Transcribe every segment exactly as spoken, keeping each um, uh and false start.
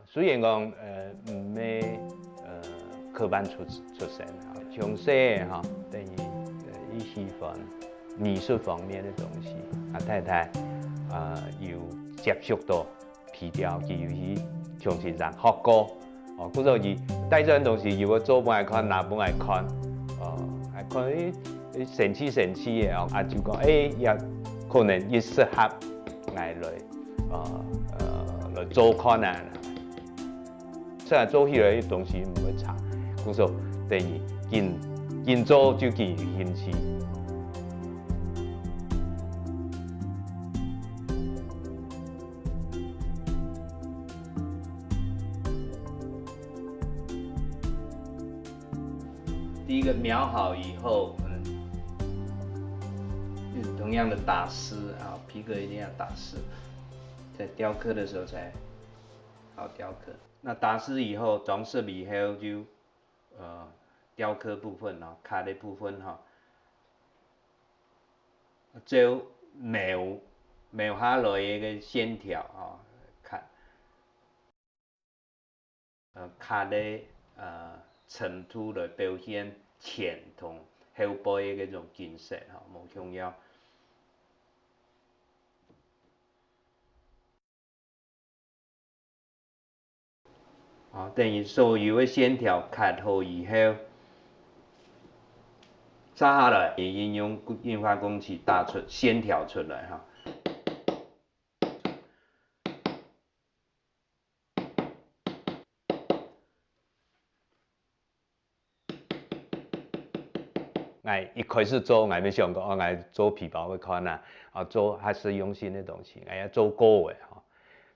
雖然講，呃，毋係，呃，科班出，出身啊，從細吼，等於，呃，佢喜歡藝術方面个東西。啊，太太，啊，有接觸到皮條，佢有去重新上學過。哦，故所佢帶這種東西，有个做分𠊎看，拿分𠊎看，哦，還看，誒，誒，神奇神奇个哦，啊，就講，誒，也可能也適合 𠊎來，呃，呃，來做看啊。雖然做起來个東西毋會差，故所等於緊，緊做就緊有興趣。第一個描好以後，嗯，同樣的打濕啊，皮革一定要打濕，在雕刻的時候才好雕刻。那打濕以後，裝飾以後就，呃，雕刻部分哦，刻的部分哈，就描，描下來一個線條哦，刻。 呃，刻个，呃，程度來表現前同後背个該種景色吼，無共樣。哦，等於所有个線條刻好以後，接下來，也應用印花工具打出線條出來哈。 𠊎一開始做，𠊎也想講，哦，𠊎做皮包个看啊，啊，做較實用性个東西，𠊎也做過个吼。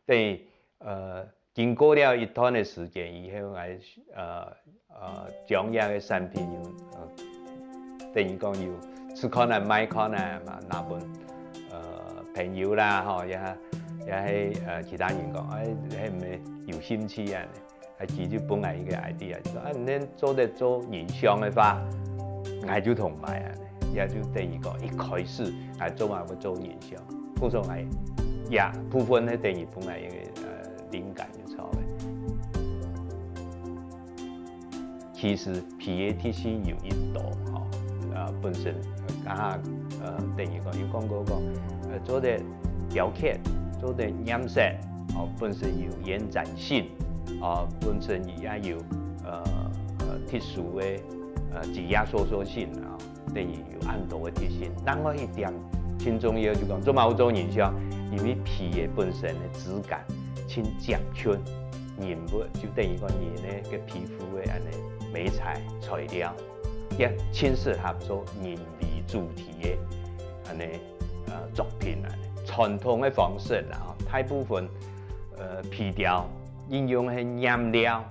等於，呃，經過了一段个時間以後，𠊎，呃，呃，將這个產品有，呃，等於講有試看啊、賣看啊嘛，拿分，呃，朋友啦，吼，也，也係，呃，其他人講，哎，係毋係有興趣啊？ 啊，佢就分𠊎一個idea，就講，啊，你做得做影像个話，𠊎就同你買啊。也就等於講，一開始𠊎做嘛會做影像，故所𠊎也部分係等於分𠊎一個，呃，靈感就出來。其實皮个特性有一道，吼，呃，本身，呃，剛剛，呃，等於講有講過講，呃，做得雕刻，做得染色，哦，本身有延展性。 哦，本身佢也有，呃，呃，特殊个，呃，擠壓收縮性啊，等於有恁多个特性。另外一點，盡重要就講，做麼个做影像，因為皮个本身个質感盡接近人物，就等於講人个个皮膚个恁呢美材材料，也盡適合做人為主題个恁呢，呃，作品啊。傳統个方式啦，大部分，呃，皮條 應用个染料，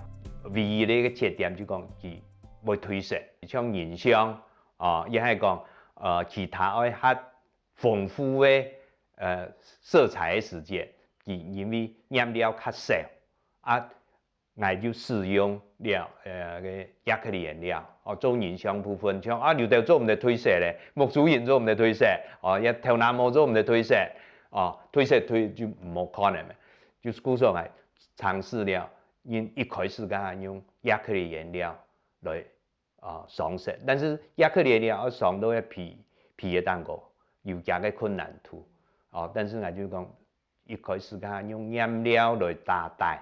唯一个一個缺點就講佢會褪色，像人像，哦，也係講，呃，其他愛較豐富个，呃，色彩个時節，佢因為染料較少，啊，𠊎就使用了，呃，个壓克力顏料，哦，做人像部分，像啊，有兜做毋得褪色咧，目珠仁做毋得褪色，哦，也頭那毛做毋得褪色，哦，褪色褪就毋好看了嘛。就是故所𠊎 嘗試了，因一開始該下用壓克力顏料來，啊，上色，但是壓克力顏料愛上到該皮，皮个頂高，有佢个困難度。哦，但是𠊎就講，一開始該下用染料來打底，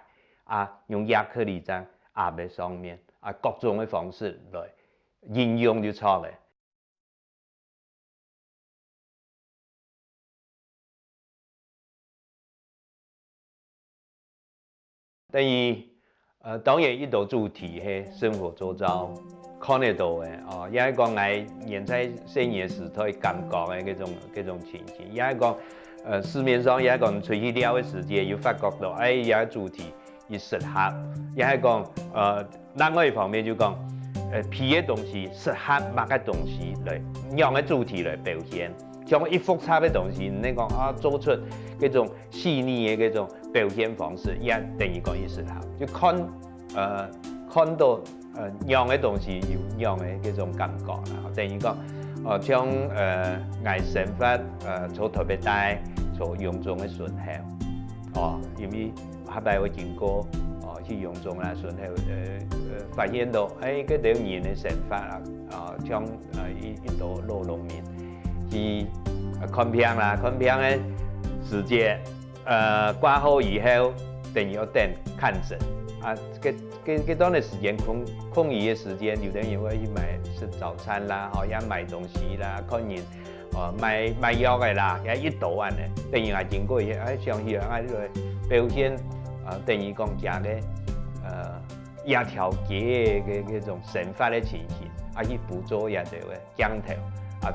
啊，用壓克力這樣壓在上面，啊，各種个方式來應用就著了。 等於，呃，當然一道主題係生活周遭看得到个，哦，也係講𠊎原在細人个時代感覺个該種，該種情形，也係講，呃，市面上也係講出去尞个時節，有發覺到，哎，這个主題 佢適合，也係講，呃，另外一方面就講，呃，皮个東西適合麼个東西來，仰个主題來表現。像一複雜个東西，你講啊，做出這種細膩个這種表現方式，也等於講意思啦，就看，呃，看到，呃，仰个東西有仰个這種感覺啦。等於講，呃，像，呃，𠊎生活，呃，在臺北大，在榮總个時候，哦，因為下擺會經過，哦，去榮總啦，時候，呃，呃，發現到，哎，該兜人个生活啊，啊，像，呃，一，一兜老農民去，呃，看病啦，看病个時節，呃，掛號以後，等於要等看診啊，該，該，該段个時間，空，空餘个時間，有兜人會去買，食早餐啦，吼，也買東西啦，看人，哦，買，買藥个啦，也一兜恁呢。等於𠊎經過一下，哎，想起來，哎，這个表現，啊，等於講佢个，呃，這條街个，个，該種生活个情形，啊，去捕捉這兜个鏡頭，啊，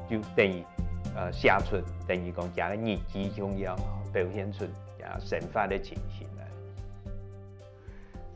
就等於，呃，寫出，等於講佢个日記共樣，表現出佢生活个情形來。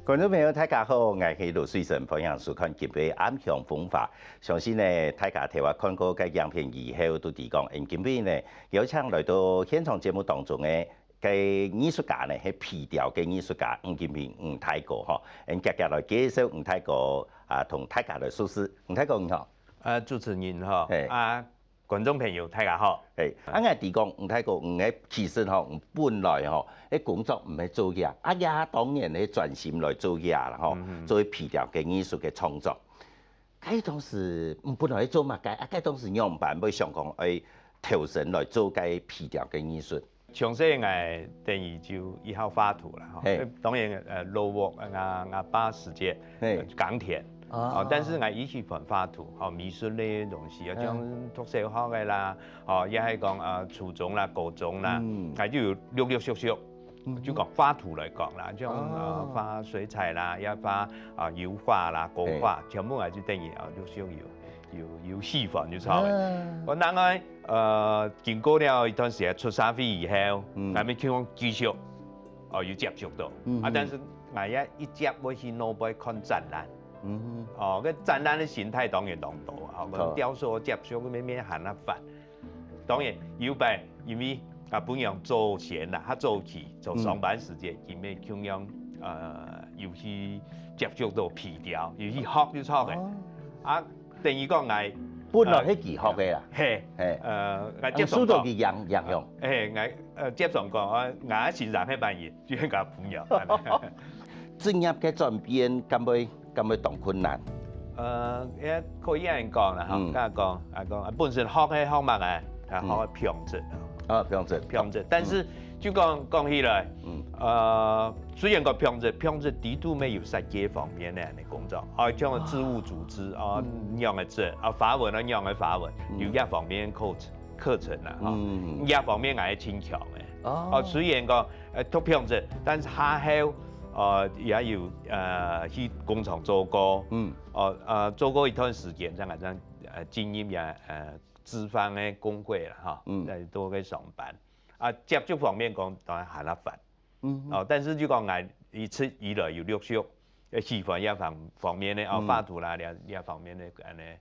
觀眾朋友，大家好，𠊎係盧水生，歡迎收看今晡暗香風華。相信呢，大家頭下看過該影片以後，都知講，𠊎今晡呢，邀請來到現場節目當中个，个藝術家呢，係皮雕个藝術家吳金平吳大哥吼。𠊎遽遽來介紹吳大哥，啊，同大家來熟識。吳大哥你好。呃，主持人好，嘿。啊，觀眾朋友大家好。嘿，啊，𠊎知講，吳大哥，你个其實吼，你本來吼，个工作毋係做這，啊，這當然係專心來做這啦吼，嗯哼。做皮雕个藝術个創作。該當時，嗯，本來係做麼个？啊，該當時仰般會想講，哎，投身來做該皮雕个藝術？從細𠊎等於就一好畫圖啦，吼。嘿。當然，呃，老屋，𠊎，𠊎爸時節，嘿。呃，耕田，啊。哦，但是𠊎一喜歡畫圖，吼，美術類个東西，啊，嗯。像讀小學个啦，哦，也係講，呃，初中啦、高中啦，嗯。𠊎就有陸陸續續，嗯。就講畫圖來講啦，像，哦。呃，畫水彩啦，也畫，啊，油畫啦、國畫，嘿。全部𠊎就等於，啊，陸續有。 有，有喜歡就著个。嗯。哦，另外，呃，經過了一段時間出社會以後，嗯。𠊎乜希望繼續，哦，有接觸到。嗯哼。啊，但是𠊎也一直會去外背看展覽。嗯哼。哦，該展覽个形態當然當多啊，哦。可能雕塑接觸个面面還較闊。當然，有擺因為啊，本人做先啦，較早期做上班時節，嗯。佢乜共樣，呃，有去接觸到皮雕，有去學就著个。哦。啊， 等於講𠊎，本來係佢學个啦。嘿，嘿。呃，𠊎接上講，受到佢影，影響。嘿，𠊎，呃，接上講，啊，𠊎先生係麼人，就係𠊎朋友。職業个轉變，敢會，敢會當困難？呃，也可以恁樣講啦，吼，嗯。恁樣講，啊，講，啊，本身學係學麼个？啊，嗯。學紡織。啊，紡織。紡織，但是，嗯。 就講，講起來，嗯。呃，雖然講紡織，紡織裡肚乜有設計方面个恁樣工作，啊，像織物組織，啊，嗯。仰般織，啊，花紋啊，仰般花紋，嗯。有這方面个課程，課程啦，吼。嗯。這方面𠊎係盡強个。哦。啊，雖然講，呃，讀紡織，但是下後，呃，也有，呃，去工廠做過。嗯。哦，呃，做過一段時間，恁樣，恁樣，呃，經營也，呃，資方个工會啦，吼，嗯。在做个上班。 啊，接觸方面講，當然還較闊。嗯。哦，但是就講𠊎一直以來有陸續，呃，喜歡這方，方面个，哦，嗯。畫圖啦，這，這方面个，恁樣，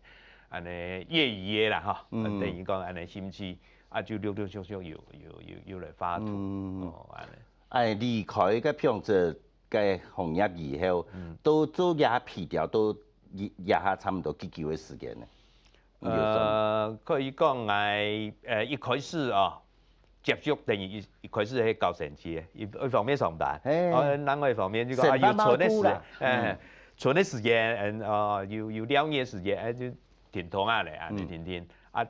恁樣業餘个啦，吼，嗯。等於講恁樣興趣，啊，就陸陸續續有，有，有，有來畫圖，嗯。哦，恁樣。哎，離開該紡織个行業以後，嗯。都做這皮雕，都這，這下差毋多幾久个時間呢？ 你有算？呃，可以講𠊎，呃，一開始哦，接觸等於一，一開始係教生去个，一，一方面上班，嘿。哦，另外一方面就講，啊，生活有閒个時，嘛有啦。哎，嗯。閒个時間，嗯，哦，有，有尞个時間，哎，就停動下來啊，嗯。就停停。啊，續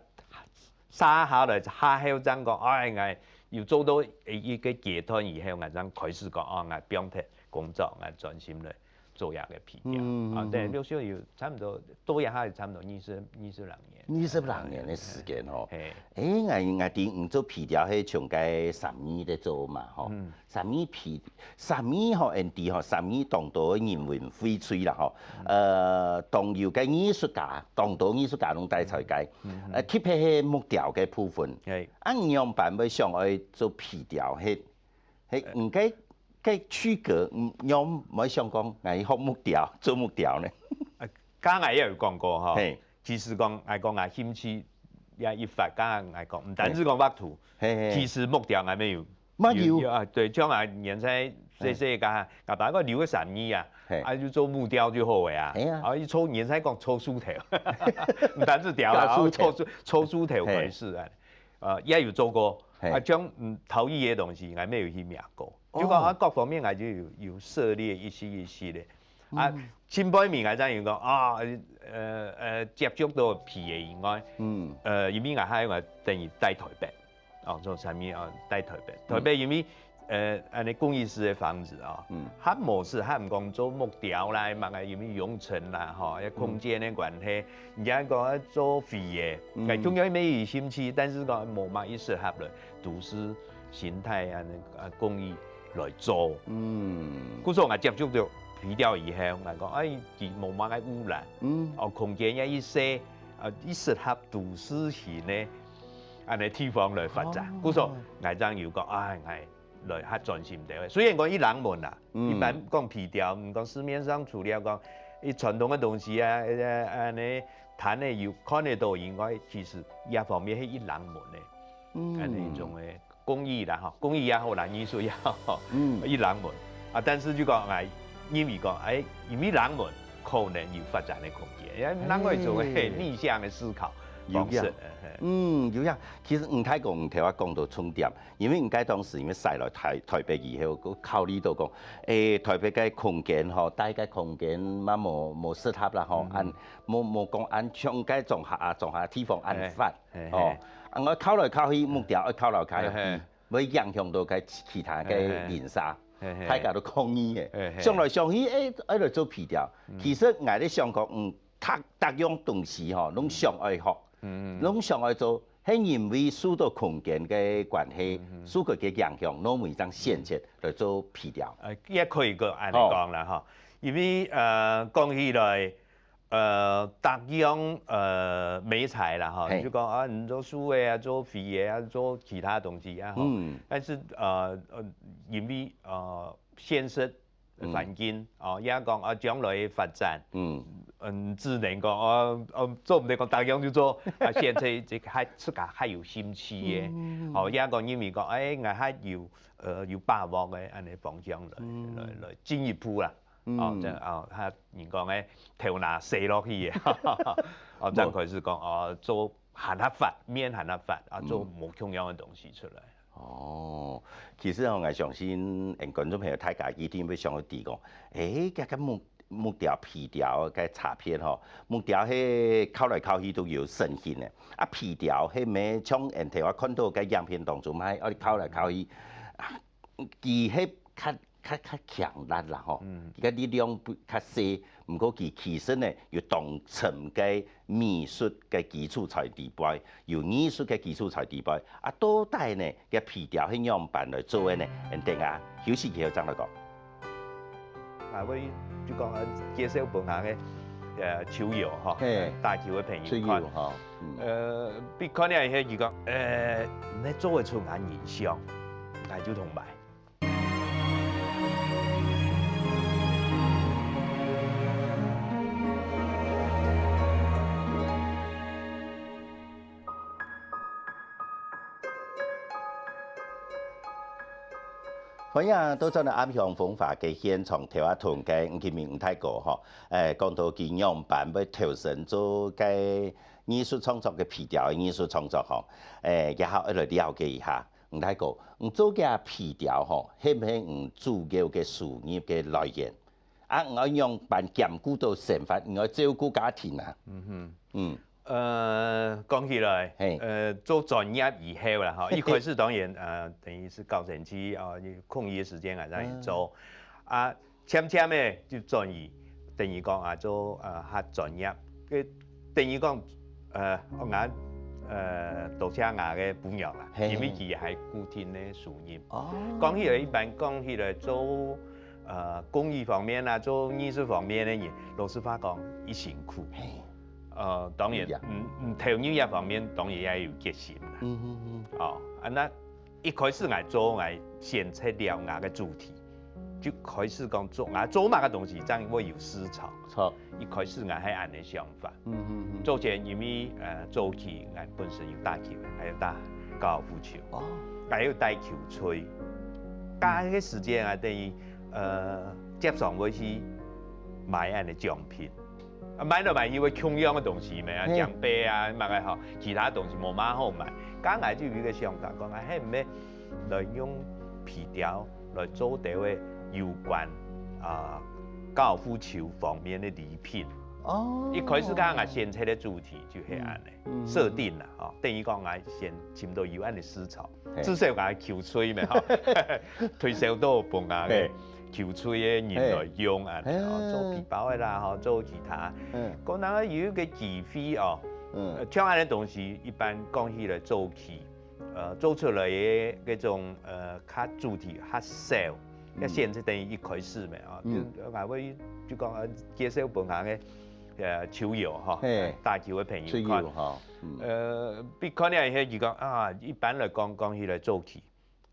下來，下後正講，哎，𠊎有做到一，一個階段以後，𠊎正開始講，哦，𠊎放忒工作，𠊎專心來 做這個皮雕。嗯，啊，對，嗯。陸續有差不多，到這下有差不多二十，二十零年。二十零年个時間吼。嘿。誒，𠊎，𠊎知你做皮雕係從該三義在做嘛，吼。嗯。三義皮，三義吼，𠊎知吼，三義當多人文薈萃啦，吼。嗯。呃，當有个藝術家，當多藝術家攏戴在該。嗯，嗯。呃，特別係木雕个部分。嘿。啊，你仰般會想愛做皮雕？係，係，呃。你該 該趣格，嗯，仰會想講，𠊎學木雕，做木雕呢？啊，剛才也有講過哈，嘿。其實講，𠊎講啊，興趣也一發，剛才𠊎講，毋單止講畫圖，嘿嘿。其實木雕𠊎乜有，乜有。有，有啊，對，像啊，年輕細細个，𠊎爸講留个三年啊，嘿。啊，就做木雕就好个啊，嘿啊。啊，一抽年輕講抽樹頭，毋單止雕啊，搞樹頭。抽樹，抽樹頭開始啊，嘿。呃，也有做過，嘿。啊，像，嗯，陶艺个東西，𠊎乜有去摸過。 就講啊，哦。各方面𠊎就有，有涉獵一息一息个。啊，嗯。前輩面𠊎正有講，啊，呃，呃，接觸到皮个以外，嗯。呃，因為𠊎還有等於在台北，哦，做產業啊，在台北。嗯。台北因為，呃，恁呢工藝師个房子啊，嗯。較無適合，毋講做木雕啦，麼个因為工程啦，吼，該空間个關係，嗯。人家講做皮个，嗯。哎，中央乜有興趣，但是講無麼个適合了。 都市型態恁呢，啊，工藝來做。嗯。故所𠊎接觸到皮雕以後，𠊎講，哎，佢無麼个污染，嗯。哦，空間也一細，啊，一適合都市型个恁呢地方來發展。哦。故所𠊎正有講，哎，𠊎來較專心个。雖然講一冷門啦，嗯。一般講皮雕，毋講市面上除了講一傳統个東西啊，呃，恁呢攤个有看得到以外，其實這方面係一冷門个。 嗯。恁呢一種个工藝啦，吼，工藝也好啦，藝術也好，嗯。一冷門。啊，但是就講，哎，認為講，哎，因為冷門，可能有發展个空間，也另外一種个嘿。逆向个思考方式。有影。嘿，嘿。嗯，有影。其實吳大哥，你頭下講到重點，因為你該當時因為徙來台，台北以後，佢考慮到講，誒，台北个空間吼，大个空間嘛無，無適合啦吼，嗯。恁，無，無講恁像該庄下啊，庄下地方恁闊。嘿。 嘿，哦，嘿。啊，𠊎敲來敲去，木雕愛敲來敲去，嘿，嘿。會影響到該其，其他个嘿，嘿。鄰舍，嘿，嘿。大家都抗議个。嘿，嘿。想來想去，誒，愛來做皮雕。嗯。其實𠊎咧想講，嗯，逐，逐樣東西吼，攏想愛學，嗯，嗯。攏想愛做，係因為受到空間个關係，嗯，嗯。受到个影響，攏會正選擇來做皮雕。呃，也可以个恁呢講啦，吼。因為，呃，講起來， 呃，逐樣，呃，媒材啦，吼，嘿。就講啊，你做樹个啊，做皮个啊，做其他東西啊，吼。嗯。但是，呃，呃，因為，呃，現實環境，嗯。哦，也講啊，將來个發展，嗯。嗯，只能講，哦，哦，做毋得講逐樣就做，啊，現在這个還，自家還有興趣个，嗯。哦，也講因為講，哎，𠊎還有，呃，有把握个，恁呢方向來，嗯。來，來進一步啦。 哦，嗯。這，哦，佢人講个頭那洗落去个，哦，正開始講，哦，做還較闊，面還較闊，啊，做無共樣个東西出來。嗯。哦，其實吼，𠊎相信，嗯，觀眾朋友大家一定會想要知講，誒，這个木，木雕、皮雕个差別吼，木雕係敲來敲去都有聲音个，啊，皮雕係無像人頭下看到个影片當中，還愛敲來敲去，啊，佢係較 較，較強力啦吼，嗯。佢个力量不，較細，毋過佢其實呢，有當深个美術个基礎在裡背，有藝術个基礎在裡背。啊，到底呢，个皮雕係仰般來做个呢？𠊎等下休息以後正來講。啊，𠊎就講，呃，介紹分𠊎个，呃，球友吼，嘿。打球个朋友看。球友吼，嗯。呃，比看了以後就講，呃，你做得出𠊎印象，𠊎就同埋。 歡迎倒轉來《暗香風華》个現場，頭下同个吳啟明吳大哥吼，誒，講到佢仰般會投身做个藝術創作个皮雕个藝術創作吼，誒，也好，愛來了解一下。 吳大哥，你做个皮雕吼，係毋係你主要个收入个來源？啊，你愛仰般兼顧到生活，你愛照顧家庭啊？嗯哼。嗯。呃，講起來，嘿。呃，做專業以後啦，吼，一開始當然，呃，等於係教程去，哦，空餘个時間啊，恁樣去做。嗯。啊， 漸漸个就轉移，等於講啊，做，呃，較專業。个等於講，呃，𠊎，呃，多謝𠊎个餔娘啦，嘿。因為佢還固定个收入。哦。講起來，一般講起來，做，呃，工藝方面啊，做藝術方面个人，老實話講，佢辛苦。嘿。呃，當然，有影。嗯，嗯，投入這方面，當然也有決心啦。嗯，嗯，嗯。哦，啊，該一開始𠊎做，𠊎先設了𠊎个主題。就開始講做，啊，做麼个東西正會有市場。著。一開始𠊎係恁呢想法。嗯嗯嗯。做前因為，呃，早期𠊎本身有打球，還有打高爾夫球，哦。還有帶球隊。該个時間啊，等於，呃，接上會去買恁呢獎品。啊，買來買去會共樣个東西咩啊，嘿。獎杯啊，麼个吼，其他東西無麼好買。該𠊎就有一個想法，講啊，係毋係來用皮條來做兜个有關啊高爾夫球方面个禮品。哦。一開始剛剛選擇个主題就係恁呢，嗯嗯。設定啦，吼，等於講𠊎先尋到有恁呢市場，嘿。至少𠊎球隊咩吼，推銷到分𠊎个嘿。球隊个人來用啊，嘿。吼，做皮包个啦，吼，做其他。嗯。講若有一個機會哦，嗯。呃，像恁呢東西，一般講起來做起， 呃，做出來个該種，呃，較主題較少，嗯。該選擇等於一開始咩啊，嗯。就，呃，𠊎會就講，呃，介紹分𠊎个，呃，球友吼，嘿。打球个朋友看。球友吼，嗯。呃，比看了以後就講啊，一般來講，講起來做起，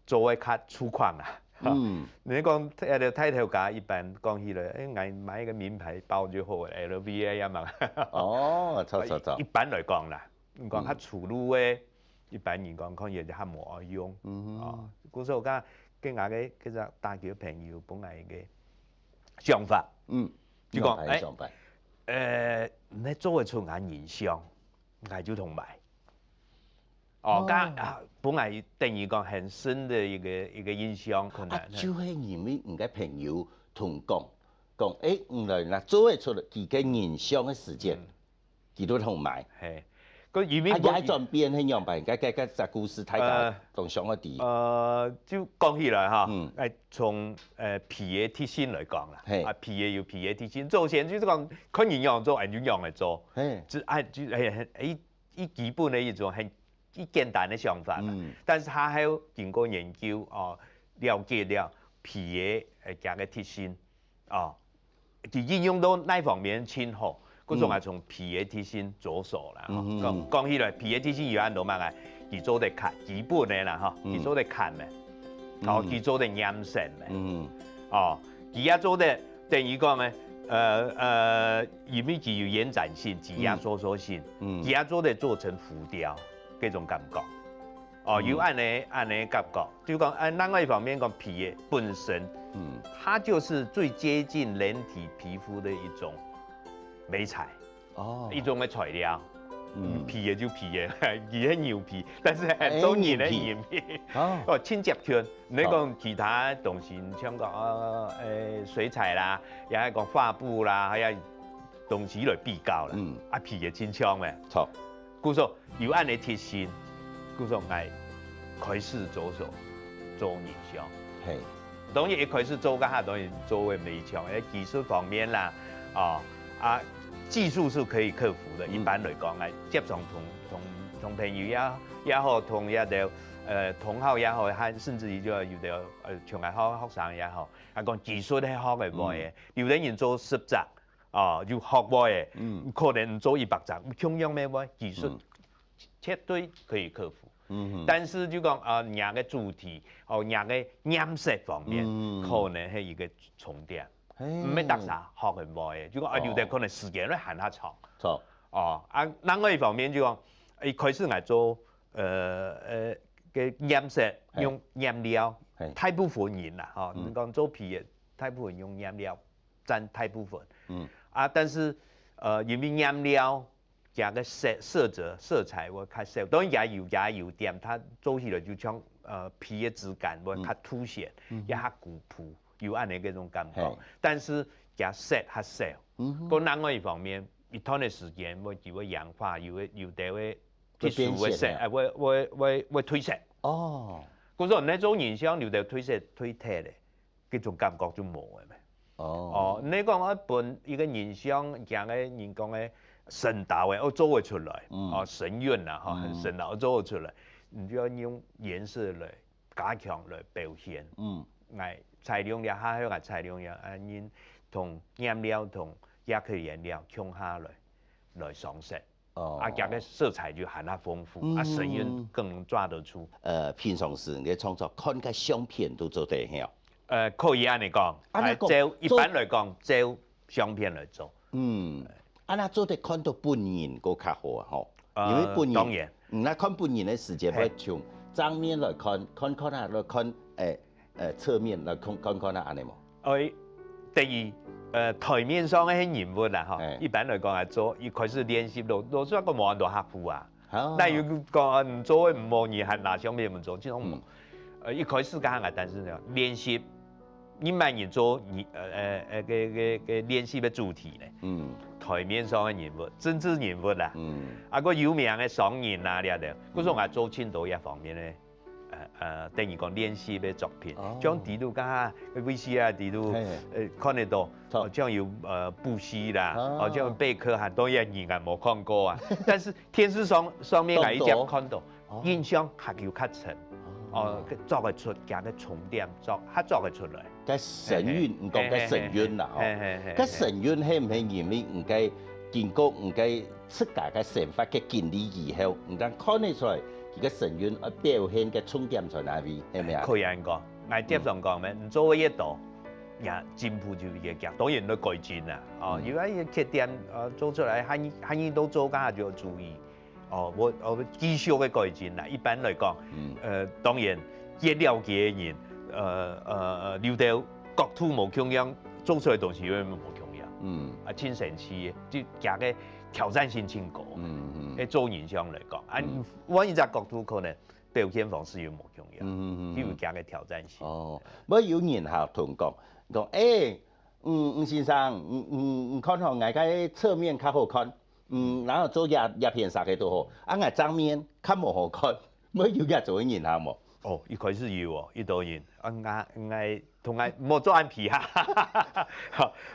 做个較粗獷啊。嗯。你講，呃，大頭家一般講起來，哎，𠊎買一個名牌包就好了，L V啊，也嘛。哦，著，著，著。一般來講啦。 你講較粗魯个，嗯。一般人講可能也較無愛用。嗯哼。哦，故所𠊎講，跟𠊎个，个隻打球朋友分𠊎一個想法。嗯，就講，仰般个想法？哎，呃，你做得出𠊎印象，𠊎就同買。哦，哦。該，啊，分𠊎等於講很深的一個，一個印象，可能。啊，就係因為你个朋友同講，講，哎，你來，若做得出佢个印象个時間，嗯。 佢都同買。嘿，佢因為啊，也轉變係仰般？該，該，該隻故事大家呃，當想愛知。呃，就講起來哈，嗯。哎，從，呃，皮个特性來講啦，嘿。啊，皮个有皮个特性，做先就是講，看人仰做，哎，就仰來做。嘿。就，哎，就，哎，很，一，一基本的一種很，一簡單的想法啦。嗯。但是佢還有經過研究，哦，了解了皮个，呃，佢个特性，哦， 佢應用到哪方面盡好，故所𠊎從皮个特性著手啦，吼。嗯。講，講起來，皮个特性有恁多嘛，佢做得刻，基本个啦，吼，嗯。佢做得刻咩，然後佢做得染色咩，嗯。哦，佢也做得，等於講呢，呃，呃，因為佢有延展性，佢也收縮性，嗯。佢也做得做成浮雕，這種感覺。 哦，嗯。有恁呢，恁呢感覺，就講，哎，另外一方面講，皮个本身，嗯。它就是最接近人體皮膚的一種媒材，哦。一種个材料。嗯。皮个就皮个，佢係牛皮，但是很多人个人皮。哎，人皮。哦。哦，盡接近。你講其他東西，你像講，呃，哎，水彩啦，也係講畫布啦，還有東西來比較啦。嗯。啊，皮个親像咩？著。 故所有恁呢特性，故所𠊎開始著手做印象。嘿。當然一開始做該下，當然做个無像，誒，技術方面啦，哦，啊，技術是可以克服的。嗯。一般來講，誒，接觸同，同，同朋友也，也好，同一兜，呃，同好也好，還甚至於就有兜，呃，像𠊎學，學生也好，啊，講技術係學个會个，嗯。有个人做十隻， 哦，有學會个，嗯。可能做一百隻，共樣个會，技術嗯。絕對可以克服。嗯哼。但是就講，啊，若个主題，哦，若个顏色方面，嗯。可能係一個重點。嘿。毋係逐儕學个會个，就講，啊，哦。有个可能時間會還較長。著。哦，啊，另外一方面就講，一開始𠊎做，呃，呃，个顏色，嘿。用顏料，嘿。大部分人啦，吼，嗯。你講做皮个，大部分用顏料 佔大部分。嗯。啊，但是，呃，因為顏料，佢个色，色澤、色彩會較少，當然也有，也有點，佢做起來就像，呃，皮个質感會較凸顯，嗯。嗯哼。也較古樸，有恁呢个種感覺。嘿。但是佢色較少。嗯哼。過另外一方面，一段个時間會，佢會氧化，有个，有个會特殊个色，會變色了。哎，會，會，會，會褪色。哦。故所，你做人像有个褪色、褪忒咧。 這種感覺就無了咩。哦。哦，你講啊，分一個人像，像个人講个神道个，哦，做會出來，嗯。哦，神韻啦，吼，嗯。神道做會出來，你就要用顏色來加強來表現。嗯。來，彩量了，下下來彩量了，啊，人同顏料同壓克力顏料共下來，來上色。 哦。啊，佢个色彩就還較豐富，啊，嗯。神韻更抓得出。呃，平常時个創作，看个相片都做得，嘿哦。呃，可以恁樣講，恁樣講，照一般來講，照相片來做。嗯，恁樣做得看到本人个較好啊，吼。呃，因為本人，當然。嗯，該看本人个時間，嘿。愛從正面來看，看看啊，來看，誒，誒，側面來看，看看啊，恁樣無？哎，第一，呃，台面上个人物啦，吼，嘿。一般來講來做，一開始練習咯，老實講無恁多客戶啊。哦。哪有講，啊，你做毋好，你還拿相片毋做，這種無。嗯。呃，一開始剛剛來，但是呢，練習，你麼人做，你，呃，呃，呃，个，个，个練習个主題呢？嗯。台面上个人物，政治人物啦，嗯。啊，个有名个商人啊，這兜，故所𠊎做盡多這方面个，呃，呃，等於講練習个作品，哦。像底肚，剛剛V C R底肚，嘿。呃，看得到，著。哦，像有，呃，布希啦，哦。哦，像貝克漢，當然人家無看過啊，但是電視上，上面𠊎一直看到。 哦。印象較有較深。哦。哦，佢做得出，佢个重點做，佢做得出來。該神韻，嘿嘿。你講該神韻啦，吼。嘿嘿嘿嘿。該神韻係毋係因為你个經過你个自家个生活个經歷以後，你正看得出來，佢个神韻愛表現个重點在哪位，係毋係啊？可以恁講，𠊎接常講咩，嗯。你做越多，也進步就越強，當然愛改進啦。哦，嗯。有一些缺點，呃，做出來，還，還都做，大家就要注意。 哦，𠊎，𠊎繼續个改進啦。一般來講，嗯。呃，當然，越了解个人，呃，呃，呃，留到角度無共樣，做出來个東西又無共樣。嗯。啊，盡神奇个，就佢个挑戰性盡高。嗯，嗯。誒，做影像來講，啊，嗯。換一隻角度可能表現方式又無共樣，嗯，嗯，嗯，嗯。就有佢个挑戰性。哦，毋過有人哈同講，講，誒，嗯，吳先生，嗯，嗯，你看吼，𠊎个側面較好看， 嗯，然後做這，這片色个都好，啊，𠊎正面較無好看，會有這種个人哈無？哦，一開始有哦，一多人，啊，𠊎，𠊎同𠊎莫做恁皮哈，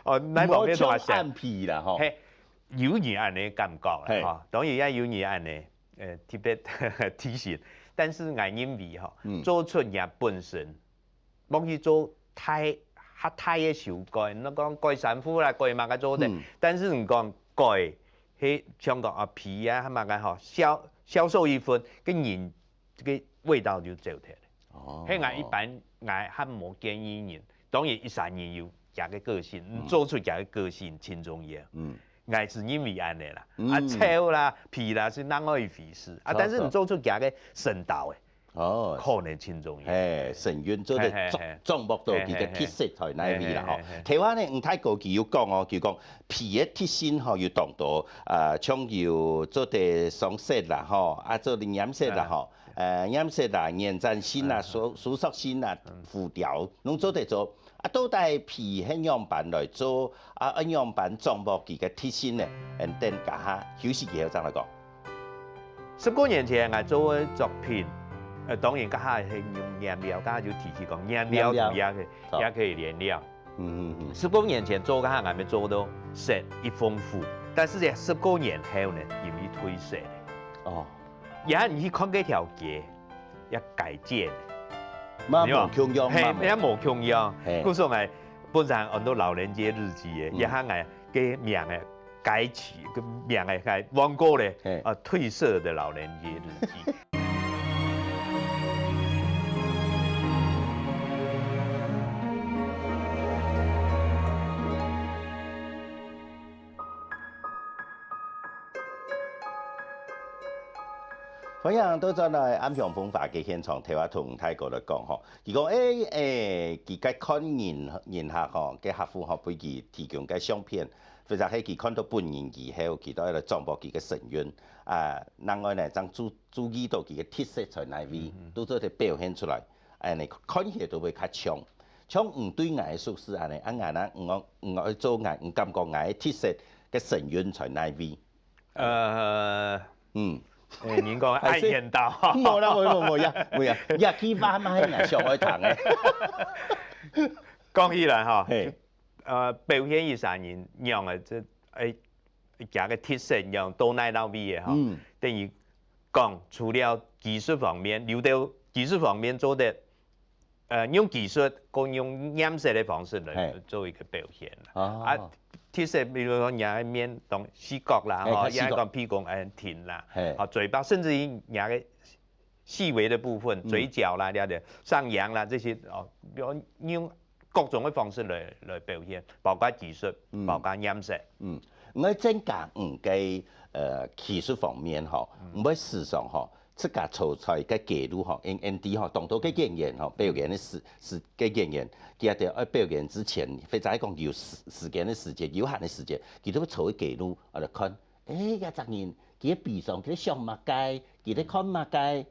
哦，那方面同𠊎想，莫做恁皮啦吼。嘿，有人恁樣感覺啦，嘿。哈，當然也有人恁樣，呃，特別提醒，但是𠊎認為吼，嗯。做出你本身 莫去做大，較大个修改，你講改衫褲啦，改麼个做得，嗯。但是你講改，係像講啊皮啊，麼个吼，銷，銷售一分，个人，个味道就走忒了。哦。係𠊎一般，𠊎還無建議人，當然一儕人有佢个個性，嗯。你做出佢个個性，盡重要。嗯。 𠊎係認為恁樣啦。嗯。啊，醜啦、皮啦係另外一回事。啊，著，但是你做出佢个神調誒，著。哦。可能盡重要。嘿，神韻做得掌，嘿，嘿，嘿。掌握到佢个特色在哪位啦，吼。嘿，嘿，嘿，嘿。頭下呢，吳大哥佢有講哦，佢講皮个特性吼，有當多，啊，像有做得上色啦，吼，啊，做得染色啦，嗯。吼，呃，染色啦、延展性啦、嗯。收，收縮性啦、嗯。浮雕，攏做得做。 啊，到底皮係仰般來做？啊，愛仰般掌握佢个特性呢？𫣆等這下休息以後正來講。十過年前，𠊎做个作品，呃，當然這下係用染料，這下就提起講染料，染料。也可以，好。也可以染料。嗯，嗯，嗯。十過年前做，這下𠊎乜做到色一豐富，但是呢，十過年後呢，因為褪色了。哦。也你去看這條街， 也改建。嘛無共樣，嘿，嘛無。也無共樣。嘿。故所𠊎本身安到老人街日記个，嗯。這下𠊎个名个改起，个名个改換過咧，嘿。啊，褪色的老人街日記。 歡迎倒轉來暗香風華个現場，頭下同大哥來講吼，佢講，誒，誒，佢个看人，人客吼，个客戶吼，分佢提供个相片，或者係佢看到本人以後，佢都愛來掌握佢个神韻。啊，另外呢，正注，注意到佢个特色在哪位，嗯，嗯。都做得表現出來，恁呢看起來都會較像。像你對𠊎个熟識恁呢，啊，𠊎呢，你，你愛做𠊎，你感覺𠊎个特色个神韻在哪位？ 呃，嗯。誒，您講愛演到。無啦，無，無，無呀，無呀，這句話嘛係𠊎想愛聽个。講起來吼，嘿。呃，表現一儕人樣个，這，誒，佢个特色樣到哪位个吼，嗯。等於講，除了技術方面，留到技術方面做得 呃，用技術，跟用染色个方式來，嘿。做一個表現啦。哦。啊，其實比如講，你个面當四角啦，吼，嘿，較四角。也講鼻公很挺啦，嘿。吼，嘴巴，甚至於你个細微的部分，嗯。嘴角啦，了解，上揚啦，這些，哦，比如用各種个方式來來表現，包括技術，嗯，包括顏色。嗯，𠊎增加五个呃技術方面吼，嗯，毋會時常吼，自家坐在个街路吼，N N D 吼，當多个演員吼，表演个時時个演員，佢兜愛表演之前，或者係講有時時間个時間，有限个時間，佢兜會坐个街路，啊來看，誒，這隻人，佢个悲傷，佢个想麼个，佢个看麼个。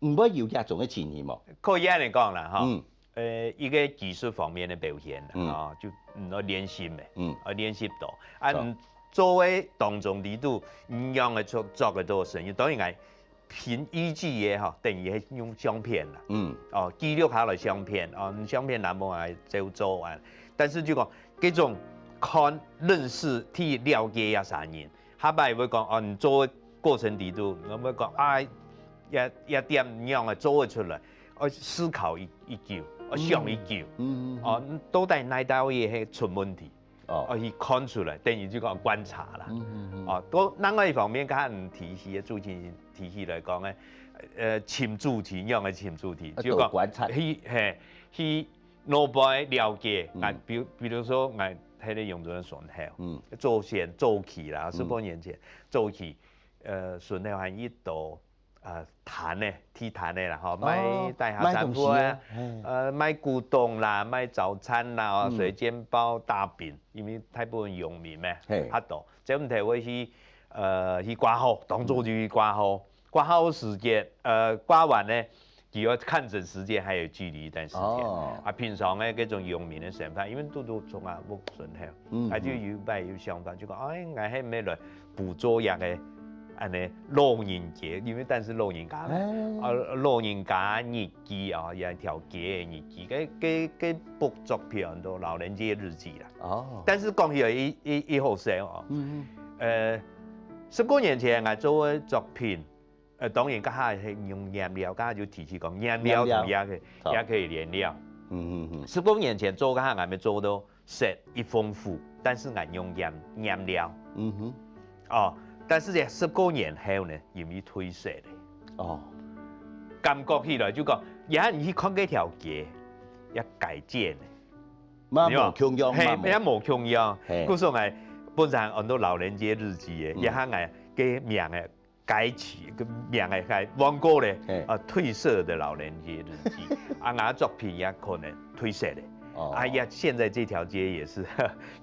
毋會有這種个情形無？可以恁樣講啦，吼。嗯。呃，一个技術方面个表現啦，嗯。吼，就嗯，愛練習个，嗯。愛練習到。啊，好。嗯，做个當中裡肚，你仰个做做个到聲音，當然愛憑依據个吼，等於係用相片啦。嗯。哦，記錄下來相片，哦，相片若無愛照做啊。但是就講，這種看、認識、去了解這儕人， 下擺會講，哦，你做个過程裡肚，𠊎會講，啊，這這點仰仔做會出來，愛思考已已久，愛想已久。嗯嗯嗯。哦，到底哪兜位係出問題？哦。愛去看出來，等於就講觀察啦。嗯嗯嗯。哦，到另外一方面，剛才你提起个，主持人提起來講个，呃，尋主題，仰仔尋主題，啊，就講多觀察。去，嘿，去 外背了解，嗯。啊，比如比如說，𠊎係咧用這个順口，嗯。祖先早期啦，嗯。十多年前早期，呃，順口還有一兜，呃，攤个，地攤个啦，吼，哦，賣大蝦、賣東西个，煎鍋啊，嘿。呃，賣古董啦，賣早餐啦，哦，嗯。水煎包、大餅，因為大部分農民嘛，嘿。較多，這毋係會去，呃，去掛號，當做就去掛號。 掛號時間，呃，掛完呢，佢愛看診時間還有距離一段時間。哦。啊，平常呢，這種農民个生活，因為堵堵從啊屋脣頭，嗯，啊，就有一擺有想法，就講，哎，𠊎係毋係來捕捉這个，恁呢，老人家，因為但是老人家嘛，哎。啊，老人家日記啊，這條街个日記，該該該部作品安到老人街日記啦。哦。但是講起來，一一一好笑哦。嗯嗯。呃，十過年前，𠊎做个作品， 呃，當然，該下係用顏料，該下就提起講，顏料同也可以，好。也可以連料。嗯嗯嗯。十過年前做該下，𠊎乜做到色一豐富，但是𠊎用顏顏料。嗯哼。哦，但是這十過年後呢，因為褪色了。哦。感覺起來就講，也你去看該條街，也改建了。嘛無共樣，嘿，嘛無。也無共樣。嘿。故所𠊎本身安到老人街日記个，嗯。也下𠊎个名个 改起，个名个改換過咧，嘿。啊，褪色的老人街日記。啊，𠊎作品也可能褪色咧。哦。啊，也現在這條街也是，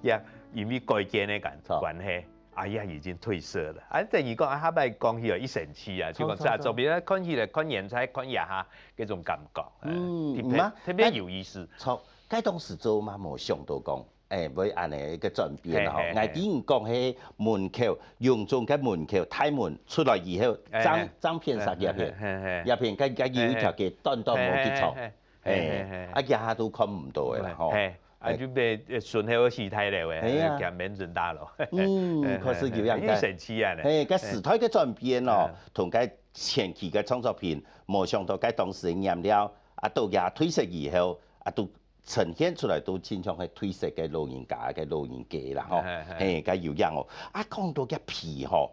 也因為改建的關，著。關係，啊，也已經褪色了。啊，等於講，啊，下擺講起來一生趣啊，就講著，著，這作品，啊，看起來，看現在，看這下，這種感覺，哎，嗯，特別，嗯啊，特別有意思。著，該當時做嘛無想到講， 哎，會恁呢个轉變吼。嘿，嘿，嘿。𠊎知你講係門口，榮總个門口，大門出來以後，哎，正，哎。正片殺幾片，哎，哎，哎。這片該，該有一條街，哎。短短無幾長。哎，哎，哎。哎，哎，哎，哎。啊，這下都看毋到个啦，吼。嘿，啊，哎。就變，呃，順後个時代了喂，嘿啊。叫民政大樓。嗯，哎，確實有影个。哎，哎，哎。很神奇啊呢。嘿，該時代个轉變哦，哎。同該前期个創作品，無想到該當時个顏料，啊，到這褪色以後，啊，都 呈現出來都親像係褪色个老人家个老人家啦，吼。嘿，嘿。嘿，該有影哦。啊，講到个皮吼，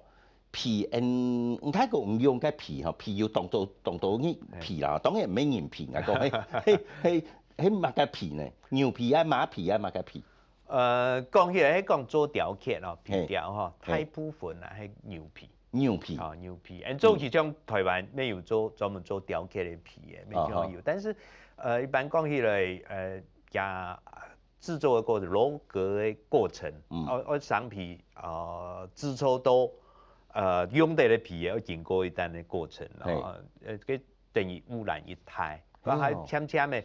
皮，嗯，毋太講用个皮吼，皮有當多，當多个皮啦，當然毋係人皮啊，講係，係，係，係麼个皮呢？牛皮啊，馬皮啊，麼个皮？呃，講起來，係講做雕刻咯，皮雕吼，嘿。大部分啊，係牛皮。 牛皮。哦，牛皮。嗯。早期像台灣乜有做，專門做雕刻个皮个，乜就有。哦吼。但是，呃，一般講起來，呃，這製作个過程，鱸鰻个過程，嗯。哦，哦，生皮，呃，製作到，呃，用得个皮，要經過一段个過程，嘿。哦，呃，該等於污染一大。哦。然後還漸漸个，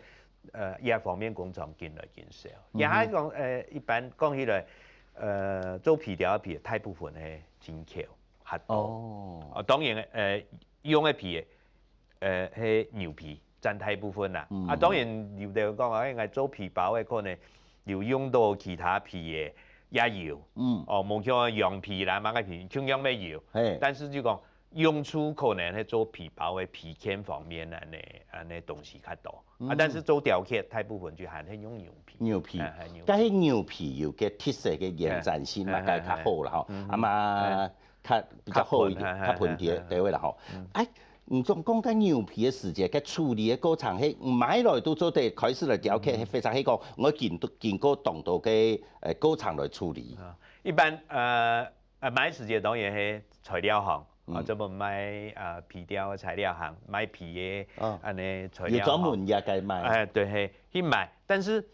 呃，這方面工廠緊來緊少。嗯哼。也還講，呃，一般講起來，呃，做皮雕个皮，大部分係進口。 較多。哦。啊，當然，呃，用个皮，呃，係牛皮佔大部分啦。嗯。啊，當然有兜講，哎，𠊎做皮包个可能有用到其他皮个也有。嗯。哦，無像羊皮啦，麼个皮，共樣乜有。嘿。但是就講用處可能係做皮包个皮件方面恁呢，恁呢東西較多。啊，嗯。但是做雕刻大部分就還係用牛皮。牛皮。哎，哎，牛皮。但係牛皮有个特色个延展性嘛，哎，哎，哎，哎。該較好啦，吼。嗯。啊嘛，哎。 較比較好一點，較穩，較穩定，嘿，嘿，嘿，嘿。對位啦吼。嗯。哎，你總講該牛皮个時節，該處理个過程，係買來都做得開始來雕刻，或者係講，𠊎經過經過當多个呃過程來處理。一般呃呃買時節當然係材料行，啊，專門賣啊皮雕个材料行，賣皮个啊恁呢材料行。有專門也該賣。哎，對，係去買，但是。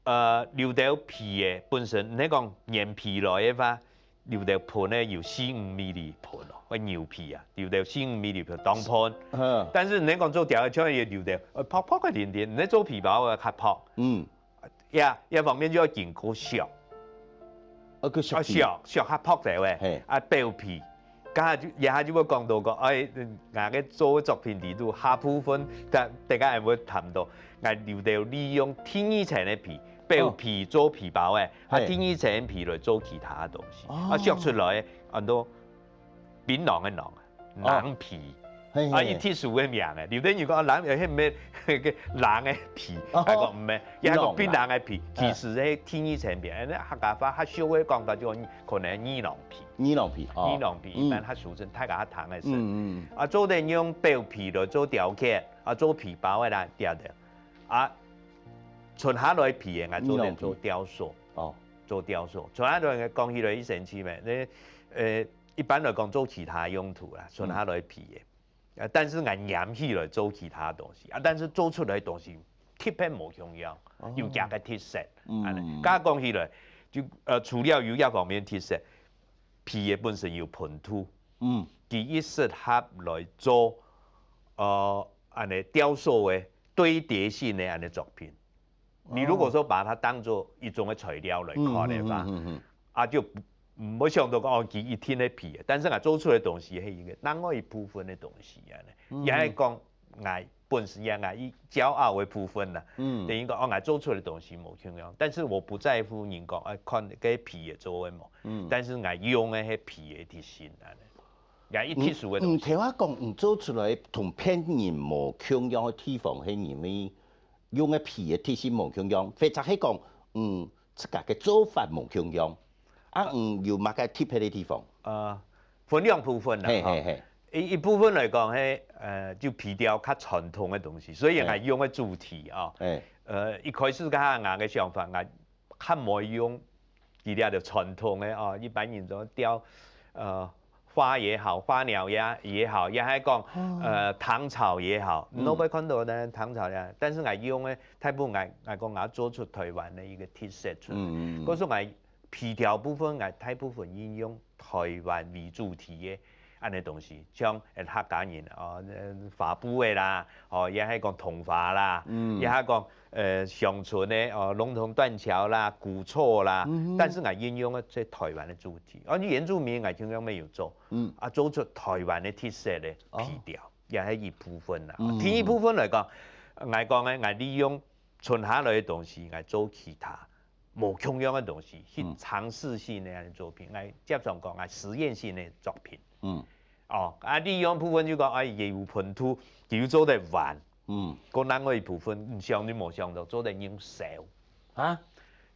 呃，有兜皮个本身，你講原皮來个話，有兜盆个有四五米里盆哦，个牛皮啊，有兜四五米里盆當盆。嗯。但是你講做雕个，像有兜，呃，薄薄个點點，你做皮包个較薄。嗯。呀，一方面就要經過削。啊，个削皮。啊，削，削較薄个喂。嘿。啊，表皮。 該下就，這下就會講到講，哎，𠊎个做个作品裡肚下部分，大大家會談到，𠊎留到利用第二層个皮，表皮做皮包个，啊，第二層个皮來做其他个東西，啊，削出來个很多檳榔个榔，榔皮，啊，一特殊个名个，有兜人講啊，榔，係毋係个榔个皮，還講毋係，也係講檳榔个皮，其實係第二層皮，哎，客家話較少會講到就可能二郎皮。 二郎皮，哦，二郎皮，一般較俗稱，大家較聽个係。啊，做得用表皮來做雕刻，啊，做皮包个啦，對對。啊，伸下來皮个，啊，做得做雕塑，哦，做雕塑。伸下來个講起來一神奇咩？那呃，一般來講做其他用途啦，伸下來皮个。 呃，但是𠊎黏起來做其他東西，啊，但是做出來个東西特別無共樣，有佢个特色。恁呢，剛剛講起來，就呃，除了有這方面特色，皮个本身有盆肚，嗯，佢一適合來做，呃，恁呢雕塑个堆疊性个恁呢作品。 你如果說把它當作一種个材料來看个話，啊，就毋會想到講哦，佢一定係皮个，但是啊，做出來个東西係一個另外一部分个東西啊，也係講𠊎本身也𠊎驕傲个部分啦。等於講哦，𠊎做出來个東西無共樣，但是我不在乎人講，哎，看該皮个做个無，但是𠊎用个係皮个特性啊，也一特殊个東西。你頭下講，你做出來同別人無共樣个地方，係因為 用个皮个特性無共樣，或者係講，嗯，自家个做法無共樣，啊，嗯，有麼个特別个地方？呃，分兩部分啦，嘿嘿嘿，一一部分來講，係呃，就皮雕較傳統个東西，所以𠊎用个主題啊，哎，呃，一開始个𠊎个想法，𠊎較無用佢這兜傳統个哦，一般人都雕呃。 花也好，花鳥也也好，也還講呃糖草也好，你都會看到呢糖草呀。但是𠊎用个大部分𠊎𠊎講𠊎做出台灣个一個特色出來。嗯嗯。故所𠊎皮條部分𠊎大部分應用台灣為主題个恁呢東西，像呃客家人哦，花布个啦，哦也還講桐花啦，也還講 呃，鄉村个哦，龍騰斷橋啦、古厝啦，但是𠊎應用个最台灣个主題，哦，原住民𠊎共樣乜有做，嗯，啊，做出台灣个特色个皮條，也係一部分啦。第二部分來講，𠊎講个𠊎利用伸下來个東西，𠊎做其他無共樣个東西，去嘗試性个恁呢作品，𠊎接常講𠊎實驗性个作品。嗯，哦，啊，利用部分就講，哎，佢有盆肚，佢有做得玩。 嗯，過另外一部分，你想你無想到做得用燒，啊，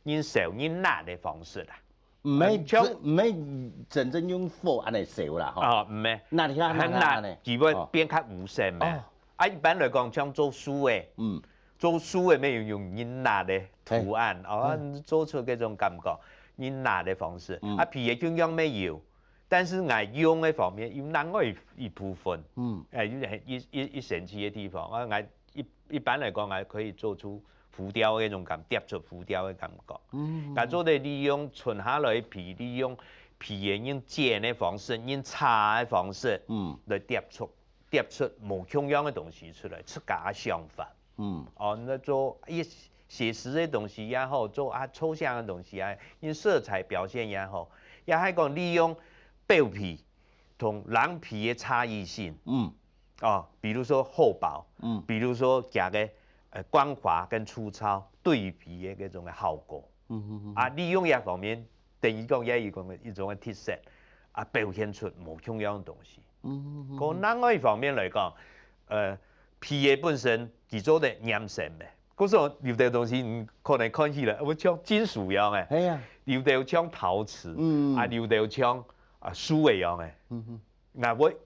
用燒用焫个方式啊，毋係真毋係真正用火恁呢燒啦，吼，啊，毋係，焫下焫下恁呢，佢會變較烏色咩？啊，一般來講，像做書个，嗯，做書个乜用用用焫个圖案，哦，做出這種感覺，用焫个方式，啊，皮个共樣乜有。 但是𠊎用个方面有另外一一部分，嗯，誒，一一一一神奇个地方，啊，𠊎一一般來講，𠊎可以做出浮雕个那種感，疊出浮雕个感覺。嗯，𠊎做得利用伸下來个皮，利用皮个用剪个方式，用焫个方式，嗯，來疊出疊出無共樣个東西出來，自家个想法。 嗯，哦，那做一寫實个東西也好，做啊抽象个東西啊，用色彩表現也好，也還講利用表皮同人皮个差異性，嗯，哦，比如說厚薄，嗯，比如說佢个呃光滑跟粗糙對比个這種个效果，嗯嗯嗯，啊，利用這方面等於講也有一種一種个特色，啊，表現出無共樣个東西。嗯嗯嗯，過另外一方面來講，呃，皮个本身佢做得黏性个。 故所有兜東西你可能看起來，會像金屬樣个，係啊，有兜像陶瓷，嗯，啊，有兜像啊書个樣个。嗯哼，𠊎會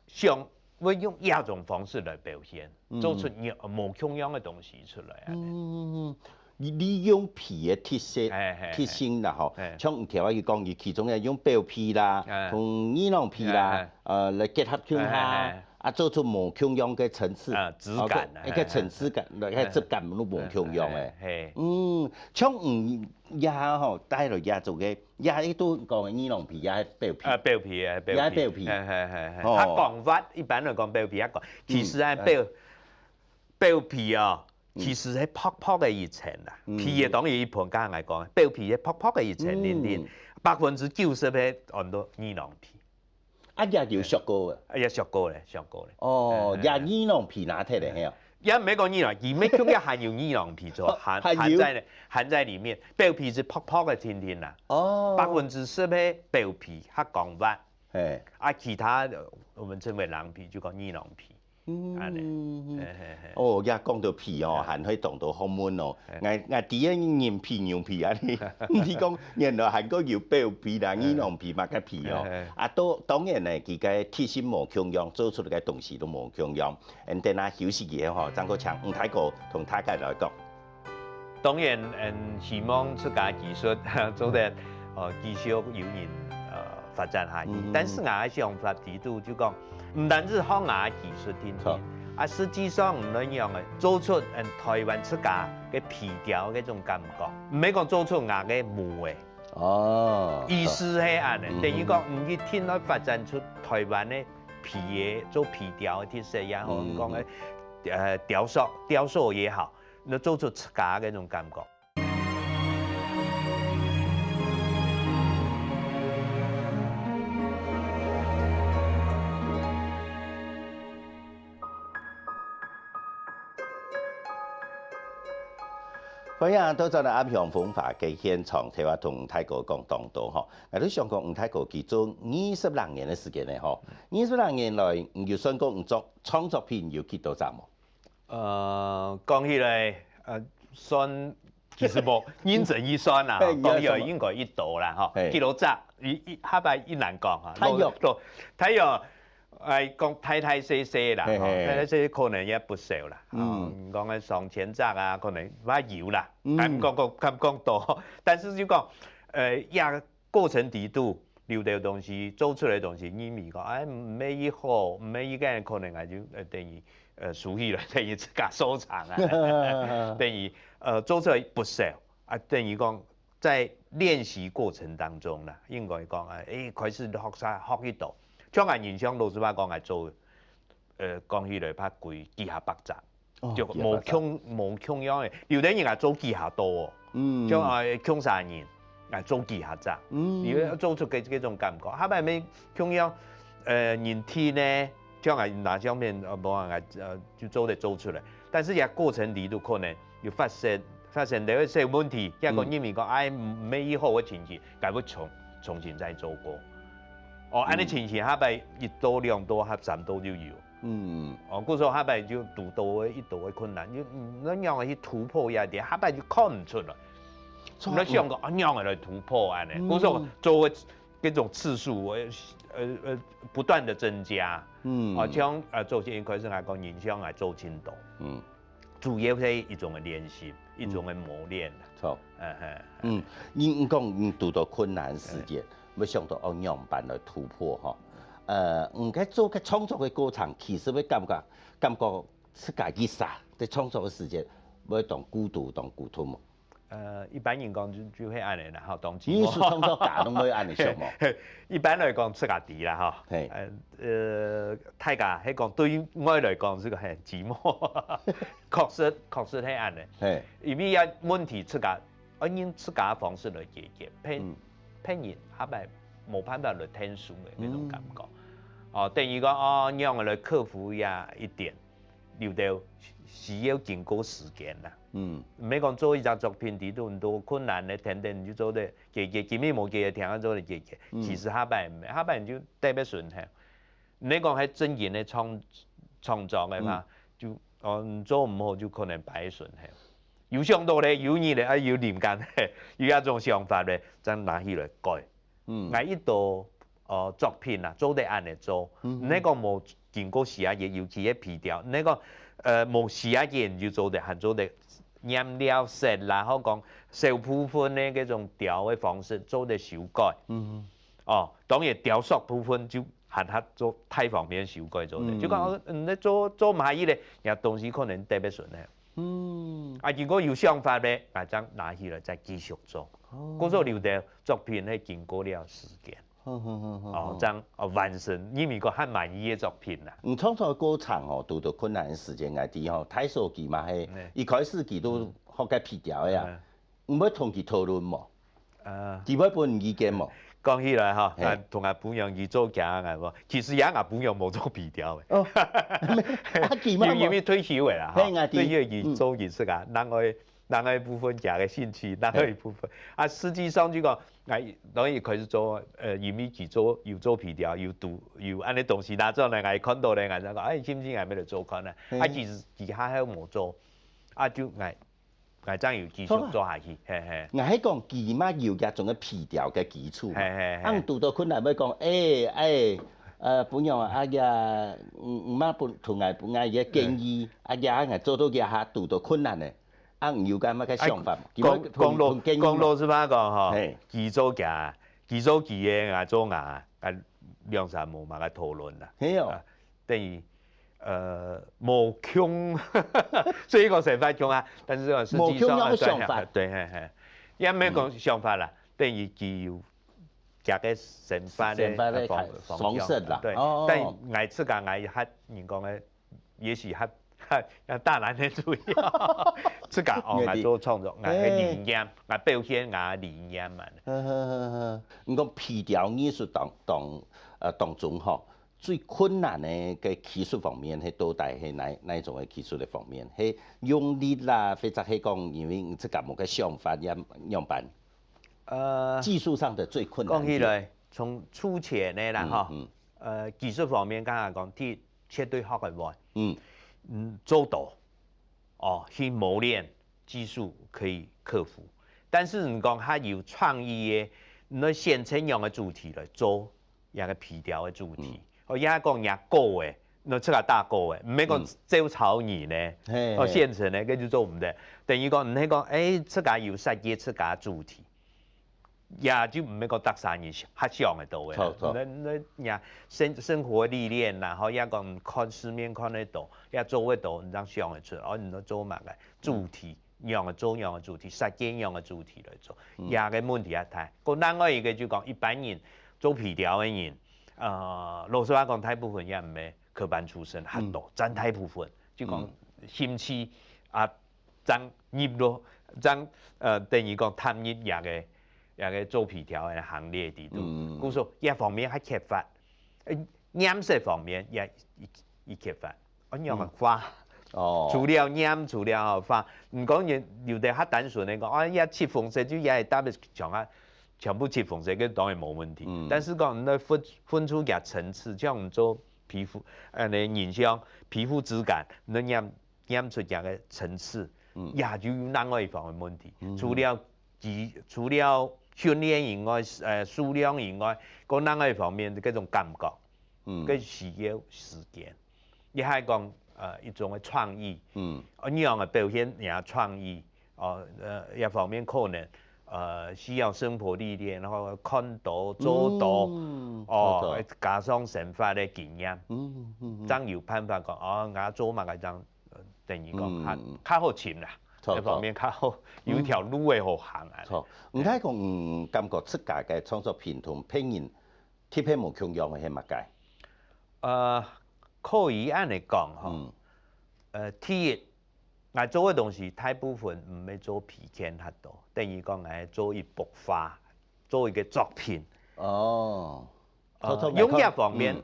想會用這種方式來表現，做出無共樣个東西出來啊。嗯，你利用皮个特色、特性啦吼，像你頭下佢講，佢其中个用表皮啦，同耳囊皮啦，呃，來結合共下，啊，做出無共樣个層次，啊，質感，一個層次感，一個質感都無共樣个。嗯，像你這下吼帶來這種个，這一度講个耳囊皮，也係表皮，啊，表皮，表皮，也係表皮，係係係係，哦，較光滑，一般來講表皮較光，其實啊表表皮哦。 其實係薄薄个一層啦，皮个當然一般，剛剛講，表皮係薄薄个一層，零零，百分之九十係安到耳囊皮。啊，也有削過个。啊，也削過咧，削過咧。哦，也耳囊皮拿忒咧，係啊。也毋係講耳囊，佢乜中間還有耳囊皮做，還還在呢，還在裡面。表皮係薄薄个，定定啦。哦，百分之十係表皮，較光滑。係，啊，其他的我們稱為囊皮，就講耳囊皮。 恁呢。嗯，哦，也講到皮哦，還會講到學問哦。𠊎𠊎知个人皮牛皮恁呢，毋知講原來還過有表皮啦、耳囊皮麼个皮哦。啊，都當然呢，佢个特性無共樣，做出來个東西都無共樣。嗯，等下休息以後吼，正過請吳大哥同大家來講。 當然，嗯，希望自家技術做得，呃，繼續有人，呃，發展下去。但是𠊎个想法裡肚就講，毋單止學𠊎个技術定定，啊，實際上毋論樣个，做出嗯台灣自家个皮條个種感覺，毋係講做出𠊎个模个。哦，意思係恁呢，等於講，毋一定愛發展出台灣个皮个做皮條个特色也好，講个，呃，雕塑雕塑也好。 你做出自家个種感覺。歡迎倒轉來阿香風華个現場，頭下同大哥講當多吼。𠊎都想講，吳大哥佢做二十零年个時間呢吼，二十零年來，你有算過你做創作品有幾多隻無？ 呃，講起來，呃，算其實無認真去算啦，講起來應該已多啦吼，幾多隻，一一下擺已難講哈。大約，大約，哎，講大大細細啦，吼，大大細細可能也不少啦。嗯，講个上千隻啊，可能也有啦，敢講講敢講多，但是就講，呃，也 過程裡肚，有兜東西做出來个東西，你認為講，哎，毋係已好，毋係已个可能啊，就呃等於呃收起來，等於自家收藏啊，等於呃做出來不少啊，等於講在練習過程當中啦，應該講啊，哎，開始學啥學一到，像𠊎印象老實話講，𠊎做呃講起來怕幾幾下百隻。 就無共無共樣个，有兜人啊做幾下多哦，像啊共下人啊做幾下隻，你會做出个這種感覺，下擺乜共樣，呃，人體呢，像啊拿相片，呃，無啊，呃，就做得做出來，但是也過程裡肚可能有發生發生了一些問題，結果認為講，哎，毋係已好个情形，該會重重新再做過。哦，恁呢情形下擺一到兩到、下三到就有。 嗯，哦，故所下擺就堵到个一到个困難，就嗯，仰仔去突破這點，下擺就看毋出來。你想講啊，仰仔來突破恁呢？故所做个這種次數，呃呃呃，不斷的增加。嗯，啊，像呃，做這一開始來講，影像來做盡多。嗯，主要係一種个練習，一種个磨練。著，嗯哼，嗯，你你講你堵到困難時節， 會想到哦仰般來突破吼。呃，你該做个創作个過程，其實會感覺感覺自家一儕在創作个時節，會當孤獨、當孤獨無？呃，一般人講就就會恁呢啦，吼，當寂寞。藝術創作家攏會恁呢想無？一般來講，自家知啦，吼。嘿，呃，大家係講對外來講係个很寂寞，確實確實係恁呢。嘿，因為啊問題自家 愛用自家个方式來解決，別別人下擺無辦法來𢯭手个該種感覺。哦，等於講哦，仰仔來克服這一點，有兜需要經過時間啦。嗯，毋係講做一隻作品，裡肚很多困難个，等等你就做得解決，今日無解決，聽日做得解決。其實下擺毋係，下擺你就特別順暢。你講係真正个創創作个嘛，就哦，你做毋好就可能擺順暢。 有想到咧，有你咧，啊有靈感咧，有這種想法咧，正拿起來改。嗯，𠊎一到呃作品啊，做得恁呢做，毋係講無經過時間，尤其係皮條，該個呃無時間就做得還做得染料色啦，好講少部分个這種調个方式做得修改。嗯。哦，當然雕塑部分就還較做太方便修改做得，嗯。就講嗯，該做做毋下去咧，若東西可能特別順个。嗯。啊，經過有想法咧，啊，正拿起來再繼續做。哦。故所留个作品係經過了時間。 哦，這樣哦完成，你美國還滿意个作品啦。你創作過程吼，堵到困難个時間，𠊎知吼，大嫂佢嘛係，一開始佢都學个皮條个啊，你會同佢討論無？呃，佢會分你意見無？講起來哈，嘿，同𠊎餔娘佢做家个無，其實也𠊎餔娘無做皮條个。哦，啊，佢嘛無。因為退休个啦哈，嘿，𠊎知。退休佢做佢自家，另外另外一部分佢个興趣，另外一部分啊，實際上就講，𠊎當然開始做，呃，因為佢做有做皮條，有讀有恁呢東西拿出來，𠊎看到咧，𠊎就講，哎，是毋是𠊎乜來做看啊？啊，其實其他還無做，啊，就𠊎𠊎正有繼續做下去，嘿嘿。𠊎係講佢嘛有這種个皮條个基礎嘛，嘿嘿嘿。啊，堵到困難會講，哎哎，呃，餔娘啊，啊呀，嗯，嗯嘛分同𠊎分𠊎一個建議，啊呀，𠊎做到這下堵到困難呢。 啊，你有該麼个想法無？講講老講老實話講吼，嘿，佢做佢，佢做佢个，𠊎做𠊎，啊，兩儕無麼个討論啦。係哦。啊，等於呃無共，所以講想法共啊，但是講實際上無共樣个想法。對，嘿嘿，也毋係講想法啦，等於佢有佢个想法个想法个方方向，方式啦。對，哦，但𠊎自家𠊎較人講个 也許較較較大男人主義，自家哦，𠊎做創作，𠊎个理念，𠊎表現𠊎个理念嘛。呵呵呵呵，你講皮條藝術當當呃當中吼，最困難个个技術方面，係到底係哪哪一種个技術个方面？係用力啦，或者係講因為你自家無个想法，仰仰般？呃，技術上的最困難點。講起來，從粗淺个啦，嗯，吼，嗯。呃，技術方面，剛才講，第一，絕對學个會，嗯。嗯，做到，哦，去磨練，技術可以克服。但是你講較有創意个，你選擇仰个主題來做，這个皮條个主題，嗯。哦，也講若歌个，你自家打歌个，毋係講嗯。照抄人呢，嘿，哦，嘿。現成个，該就做毋得。等於講，你係講，哎，自家有設計自家主題。 也就毋係講逐儕人較想得到个啦。著，著。你你你生生活歷練啦，吼，也講看世面看得到，也做得到，你正想得出，哦，你做麼个主題，仰个做仰个主題，設計仰个主題來做，嗯。這个問題也大。過另外一个就講，一般人做皮條个人，呃，老實話講，大部分也毋係科班出身，較多，嗯。佔大部分，就講嗯。興趣啊， 正入落，正呃等於講踏入這个這个做皮條个行列裡肚。嗯。故所這方面較缺乏，呃，染色方面也也也缺乏，仰般畫。哦。除了染，除了畫，毋過有有个較單純个講，啊，這七紅色就也會搭得像啊，全部七紅色，該當然無問題。嗯。但是講你愛分分出个層次，像你做皮膚，呃，人像皮膚質感，你染 染出佢个層次，嗯。也就有另外一方个問題。嗯。除了技除了訓練以外，呃，數量以外，過另外一方面，該種感覺，嗯。該需要時間。也還講，呃，一種个創意，嗯。呃，仰般个表現，你个創意，哦，呃，這方面可能，呃，需要生活歷練，然後看到、做到，嗯，哦，做到。加上生活个經驗，嗯，嗯，嗯。正有辦法講，哦，𠊎做麼个正 呃，等於講較，嗯。較好尋啦，著，這方面較好，有一條路會好行啊。著，毋過講，嗯，感覺自家个創作品同別人特別無共樣个係麼个？呃，可以恁呢講吼，嗯。呃，第一，𠊎做个東西大部分毋係做皮件較多，等於講𠊎做一幅畫，做一个作品。哦。 呃，用這方面，嗯。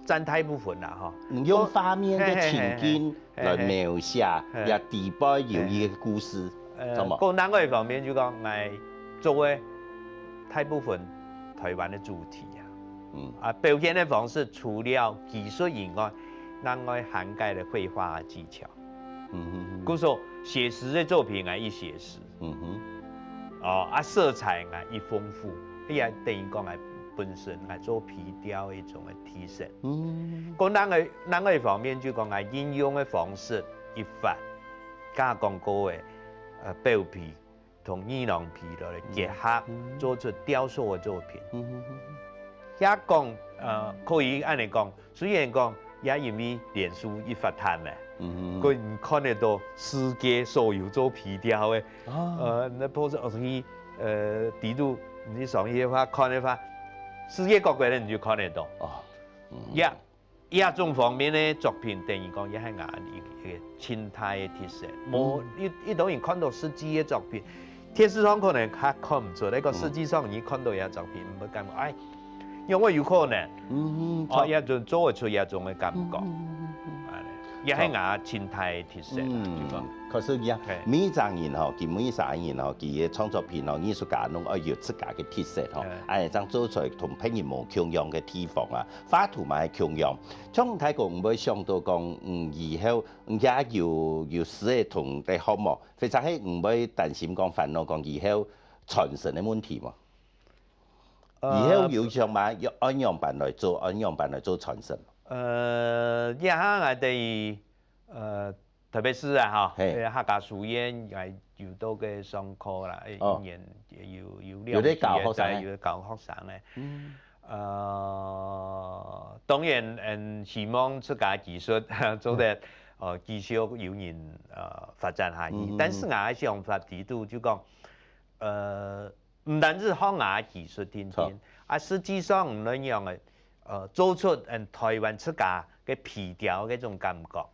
佔大部分啦，吼。嗯，用畫面个情景來描寫，嘿，嘿，嘿，嘿。也底背有一个故事，呃，著無？過另外一方面就講，𠊎做个大部分台灣个主題啊。嗯。啊，表現个方式除了技術以外，另外涵蓋了繪畫个技巧。嗯哼哼。故所寫實个作品啊，一寫實。嗯哼。哦，啊，色彩啊，一豐富，這也等於講啊，本身來做皮條个一種个特色。嗯，講另外另外一方面就講啊，應用个方式一般，加講過个呃表皮同尼龍皮落來結合，做出雕塑个作品。也講呃可以恁樣講，雖然講也因為臉書一發達咧，嗯，可以看得到世界所有做皮條个，呃，那不是而已，呃，底肚你上去个話看个話，世界各国个你就看得到。哦，也也種方面个作品，等於講也係𠊎一一个清代个特色。無一一種人看到實際个作品，電視上可能還看毋出，那個實際上你看到个作品，毋會感覺哎，因為有可能，嗯，哦，也就做得出這種个感覺。也係𠊎清代个特色啦，就講。可是呀，每一隻人吼，佢每一隻人吼，佢个創作品吼，藝術家攏愛有自家个特色吼，哎，正做出來同別人無共樣个地方啊。 畫圖嘛係共樣。像大哥毋會想到講，嗯，以後也有有師个同你學無？或者係毋會擔心講煩惱講以後傳承个問題無？以後有想嘛，要按樣般來做，按樣般來做傳承。呃，這下𠊎等於呃特別係啊哈，嘿，客家書院也有到个上課啦，一年有有兩期个，有在教學生，有在教學生个。呃，當然，嗯，希望自家技術做得呃繼續有人呃發展下去。但是𠊎个想法底肚就講，呃，毋單止學𠊎个技術定定，啊，實際上毋論樣个，呃，做出嗯台灣自家个皮條个種感覺，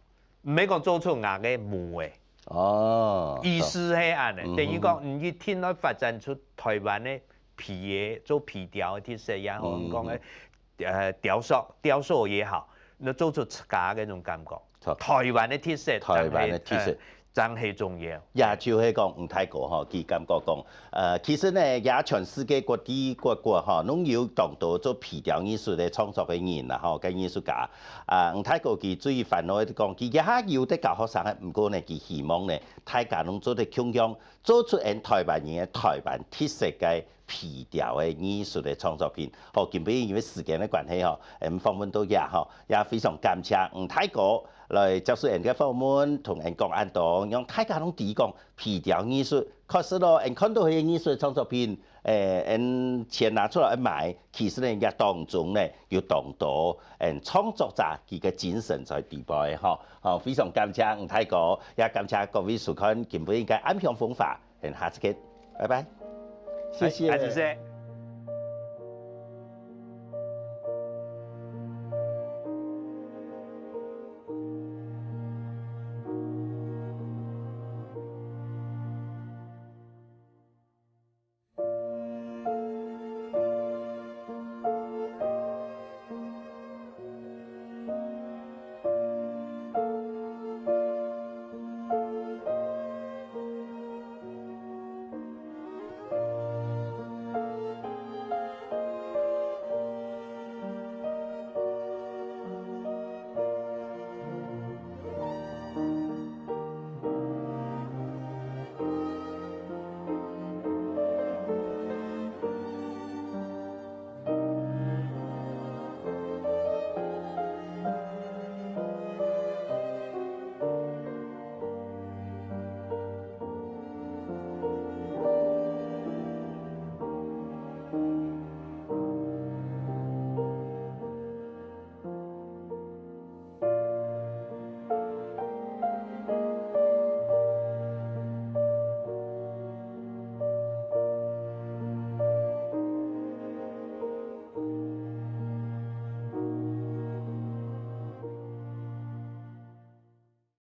毋係講做出𠊎个模个。哦，意思係恁呢，等於講你一定愛發展出台灣个皮个做皮條个特色也好，你講个呃雕塑雕塑也好，你做出自家个種感覺。台灣个特色，台灣个特色，正係重要。也就係講吳大哥吼，佢感覺講，呃，其實呢，也全世界各地各國吼，攏有當多做皮條藝術个創作个人啦吼，个藝術家。啊，吳大哥佢最煩惱个講，佢也有在教學生个，毋過呢，佢希望呢，大家攏做得共樣，做出𠊎台灣人个台灣特色个皮條个藝術个創作品。好，今晡日因為時間个關係吼，𠊎訪問到這吼，也非常感謝吳大哥來接受𠊎个訪問，同𠊎講恁多，讓大家攏知講皮條藝術，確實咯，𠊎看到个藝術創作品，誒，𠊎錢拿出來買，其實呢，也當中呢有當多，誒，創作者佢个精神在底背吼。好，非常感謝吳大哥，也感謝各位收看今晡日个暗香風華。 下次見，拜拜，謝謝。